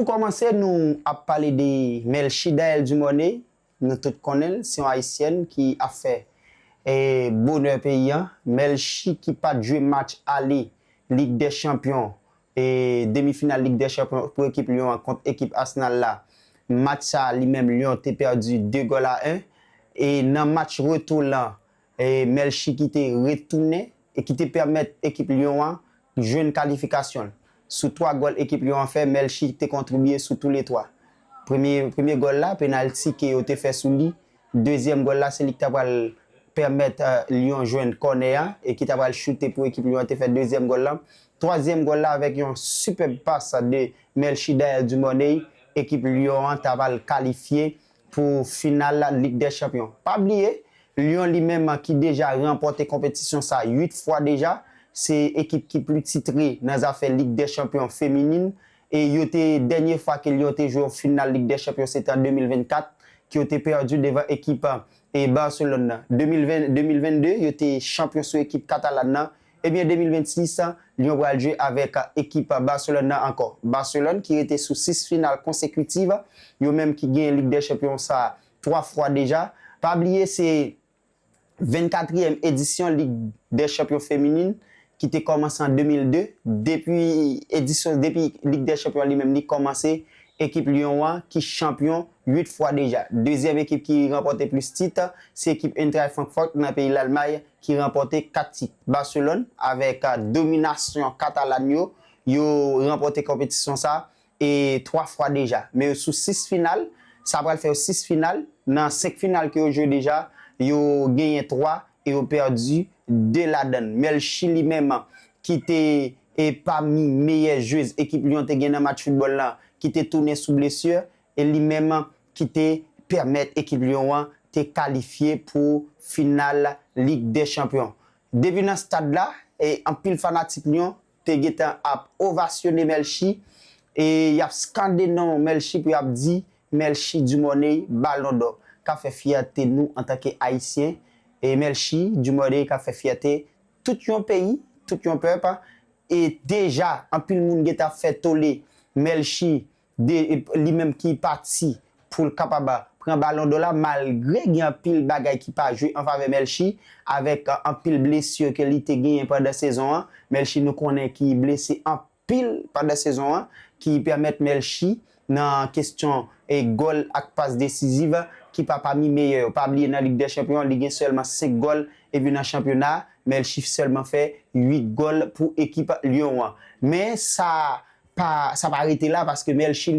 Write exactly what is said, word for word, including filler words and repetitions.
Pou kòmanse, nou ap pale de Melchie Daelle Dumornay. Nou tout konnen l, se yon Ayisyèn ki ap fè e bonè peyi a. Melchie ki pa t jwe match ale Lig dè Chanpyon, e demi final Lig dè Chanpyon pou ekip Lyon an kont ekip Arsenal la. Match sa a, li menm, Lyon te pèdi de gòl a en. E nan match retou lan, e Melchie ki te retounen e ki te pèmèt ekip Lyon an jwenn kalifikasyon l. Sou twa gòl ekip Lyon an fè, Melchie te kontribye sou toulètwa. Premye, premye gòl la, penalti ke yo te fè sou li. Dezyèm gòl la, se li ki ta pral pèmèt e, Lyon jwenn kònè a e ki ta pral choute pou ekip Lyon an te fè dezyèm gòl la. Twazyèm gòl la, avèk yon sipèb pas de Melchie Daelle Dumornay, ekip Lyon an ta pral kalifye pou final Lig dè Chanpyon. Pa bliye, Lyon li menm ki deja ranpòte konpetisyon sa uit fwa deja, se ekip ki pli titre nan zafè Lig dè Chanpyon feminin. E yo te, dènye fwa ke Lyon te jwe yon final Lig dè Chanpyon, se te an de mil vennkat, ke yo te pèdi devan ekip e Barcelone nan. De mil ven, de mil vennde, yo te chanpyon sou ekip Katalan nan. Ebyen, de mil vennsis, Lyon pral jwe avèk ekip Barcelone nan ankò. Barcelone ki rete sou sis final konsekitiv, yo menm ki genyen Lig dè Chanpyon sa twa fwa deja. Pa bliye, se vennkatriyèm edisyon Lig dè Chanpyon feminin ki te kòmanse an de mil de. Depi edisyon, depi Lig dè Chanpyon li menm li kòmanse, ekip Lyon an ki chanpyon uit fwa deja. Dezyèm ekip ki ranpòte plis tit, se ekip Eintracht Francfort nan peyi Lalmay ki ranpòte kat tit. Barcelone, avèk a, dominasyon Katalan yo, yo ranpòte konpetisyon sa e twa fwa deja. Men yo sou sis final, sa pral fè yo sis final. Nan senk final ke yo jwe deja, yo genyen twa e yo pèdi de ladan l. Melchie li menm, ki te e pami meyè jwez ekip Lyon te gen nan match foutbòl la, ki te tounen sou blesi, e li menm ki te pèmèt ekip Lyon an te kalifye pou final Lig dè Chanpyon. Depi nan stad la, e anpil fanatik Lyon te gentan ap ovasyone Melchie, e y ap skande non Melchie pou y ap di Melchie Dumornay, Balon dò, k ap fè fyète nou antanke Ayisyen, e Melchie Dumornay k ap fè fyète tout yon peyi, tout yon pèp. E deja, anpil moun gentan ap fè tole Melchie, de, li menm ki pati pou l kapab pran Balon dò la, malgre gen anpil bagay ki pa jwe an favè Melchie, avèk, a, anpil blesi ke li te genyen pandan sezon an. Melchie, nou konnen, ki blese anpil pandan sezon an, ki pèmèt Melchie nan kesyon e gòl ak pas desiziv, ki pa pami meyè yo. Pa bliye, nan Lig dè Chanpyon, li gen sèlman senk gòl, epi nan chanpyona, Melchie sèlman fè uit gòl pou ekip Lyon an. Men sa pa, sa pa rete la, paske Melchie